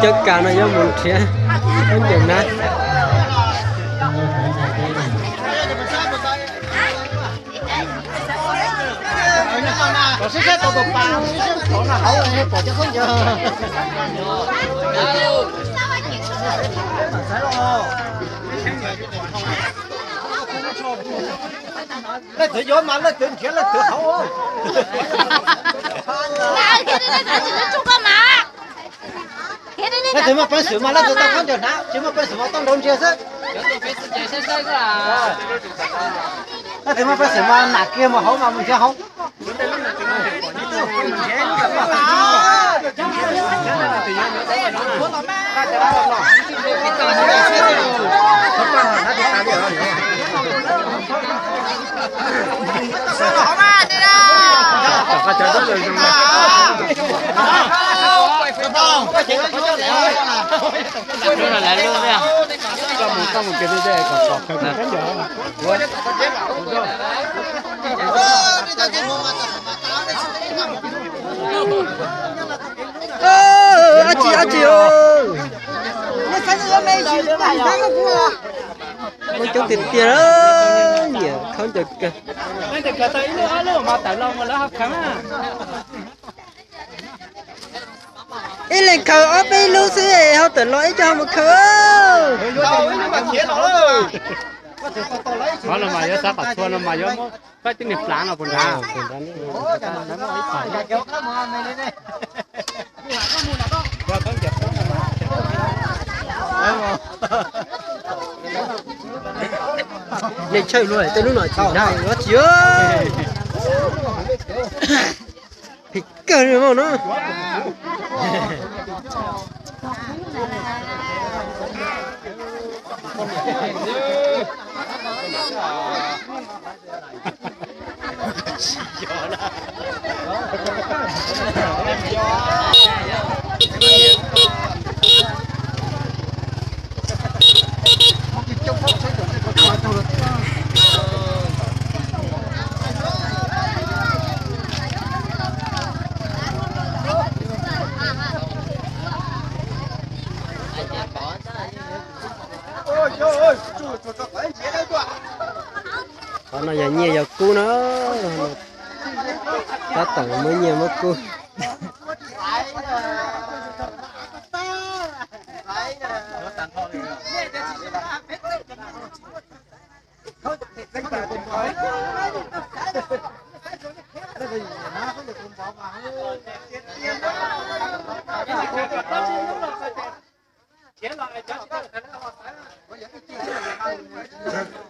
Cov kam no yuav mus nrhiav khaub ncaws na. Leej twg yuav mas leej twg nrhiav leej twg hauv. Leej twg muaj peev xwm mas leej twg tau khaub ncaws hnav, tsis muaj peev xwm mas tau nrau ntsia xwb. Leej twg muaj peev xwm mas nam kiag mus hauv mas mus nrhiav hauv. Ab tsi ab tsi, muaj coob tiag tiag, nyiam khaub ncaws kawg. Ib leeg khaws ob peb lub xwb, hauv tawm los ib co ho mus khaws. Qhov no mas yuav xav kom txhua no mas yuav muab koj tib niag plav no puas nrad. Nej tshawj luag tej lub no tsis dag ua tsi. Phim kawg li no. Qhov no yog nyiaj yog kub na, tab tom muab nyiaj muab kub.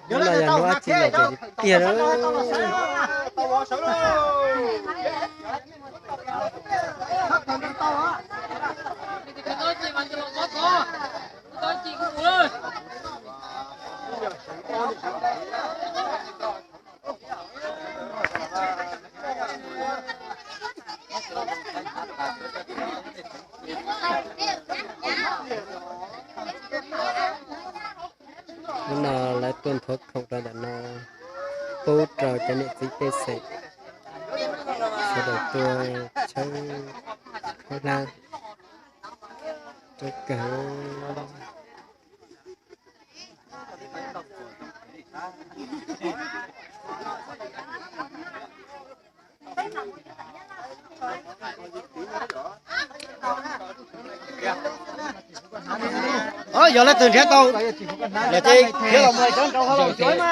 Hnub no yog hnub ab tsi lawm tiag tiag. Hnub no lawv tuaj nthuav khoom rau ntawm no pub rau cov niam txiv pej xeem sawv daws tuaj tshawb khaub hlab coob kawg. Yog leej twg nrhiav tau, yog ces khiav los mus cov nraud hauv los cuav mas.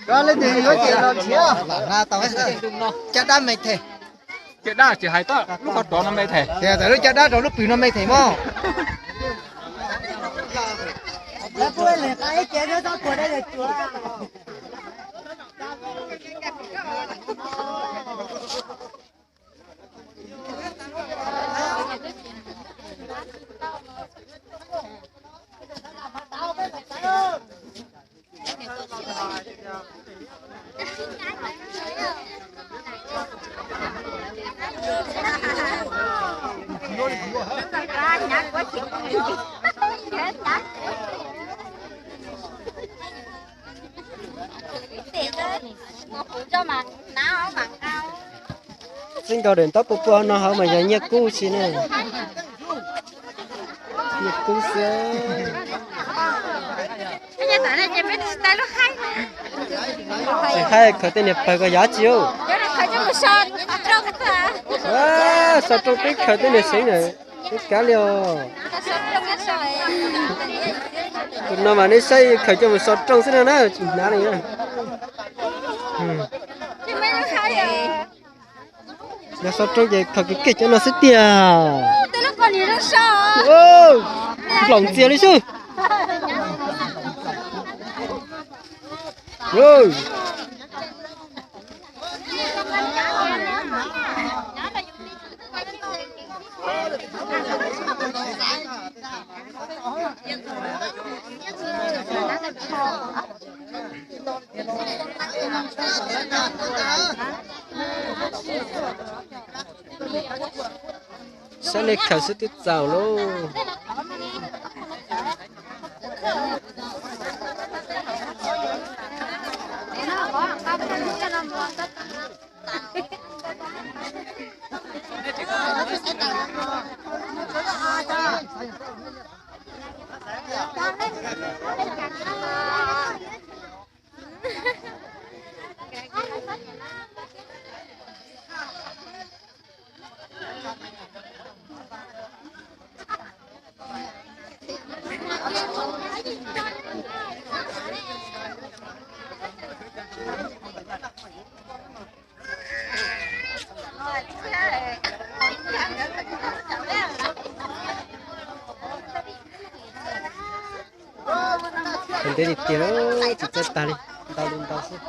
Yog leej twg yuav ces los nrhiav. Caj dab me them. Caj dab tsis hais, lub qhov rov no me them. Lub caj dab rau lub pwg no me them mog. Txij nkaus daim ntaub pua pua no hauv mas yog nyiaj kub xwb na. Nyiaj kub xwb. Tsis haib khaws tej niag pawg ko yog dab tsi. So rooj peb khaws tej niag xeev na, peb kav liam. Tus no mas neb saib khaws coj mus so rooj xwb no na, tsis hnav li. Yog so rooj ces khaws kiag cov no xwb tiag. Nplaum ntxiag li xwb. Saib nej khaws xwb twb txaus lauj. Ntev tiag tiag, tsis txawj tag li, ntau li ntau xwb.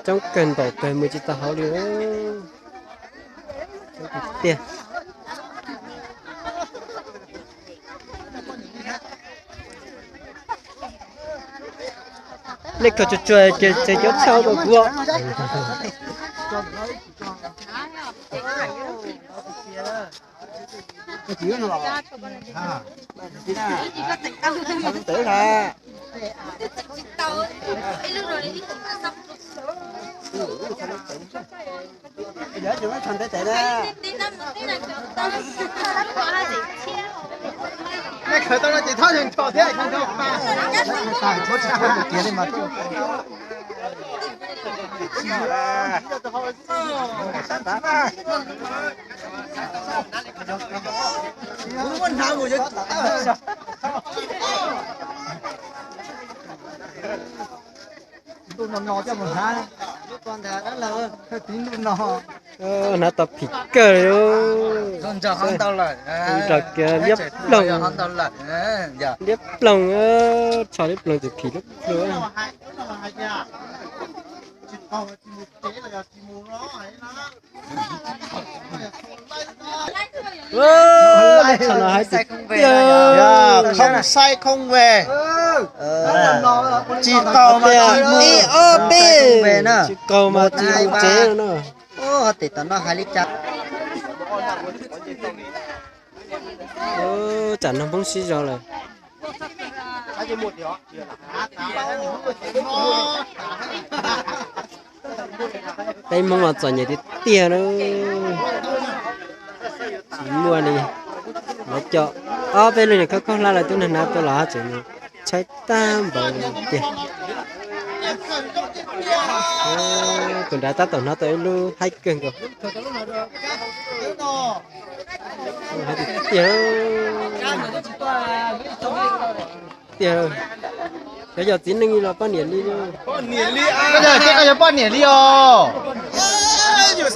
Coob kawg npaum kawg mus tsis tau hauv li. Tiag. Nej khaws tsuag tsuag ces tseem cov tshaj rau kuv. Khaws tau no ces thov zeeg tso thiab. Ntuj no no coj mus hnav, tiv ntuj no. Hnav tau phim kawg li. Nrog kiag liab ploog, liab ploog, tso liab ploog ces phim liab ploog. Khoob saib khoob ve, tsis qaug mas tsis mus, tsis qaug mas tsis mus tsev no. Tes tom no hais li cas? Tsam no Hmoob sib zog lawm. Peb Hmoob los txom nyem tiag tiag na. Tsis muaj li. Lawv coj ob peb lub niag khawb khaub hlab lawv twb hnav tau los hab tseem tshaib tag npaum tiag. Tus nrad tab tom hnov tau ib lub haib kawg nkaus. Tiag, tiag, cov yog txiv neej los poj niam li. Koj yog, koj yog poj niam li os. Ib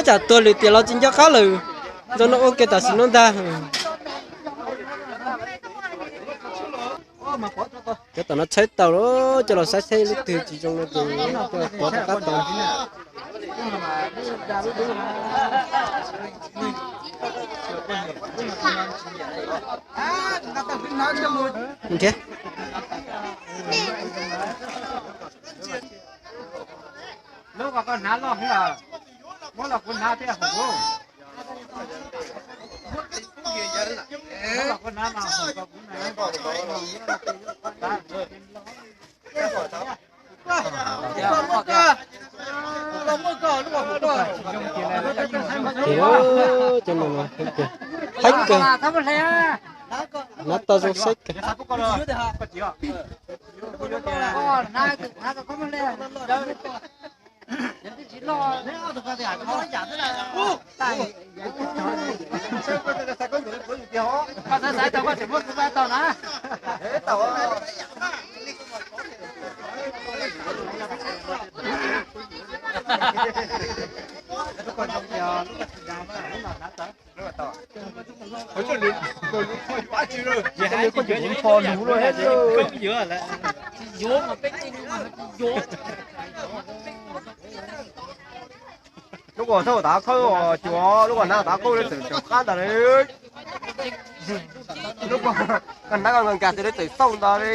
tsam tuag lwm tiam los tsis nco qab lawm. Zoo no ua ke tam sim no ntag. Cov tom no tshaib tau lawm, coj los saib seb lub twg tsis zoo no ces coj los pov rov qab tau. Nrhiav. Lub ko koj hnav loj heev lawm, muab los kuv hnav thiaj hum. Muab los kuv hnav mas hum ko kuv na. Ces cov no mas haib kawg, hnav tau zoo saib kawg. Lub ko thauj tav qauj cuav, lub ko hnav tav qauj txawm tsaus qab ntag li. Lub ko hnav ko nkag tes txawm xauj ntag li.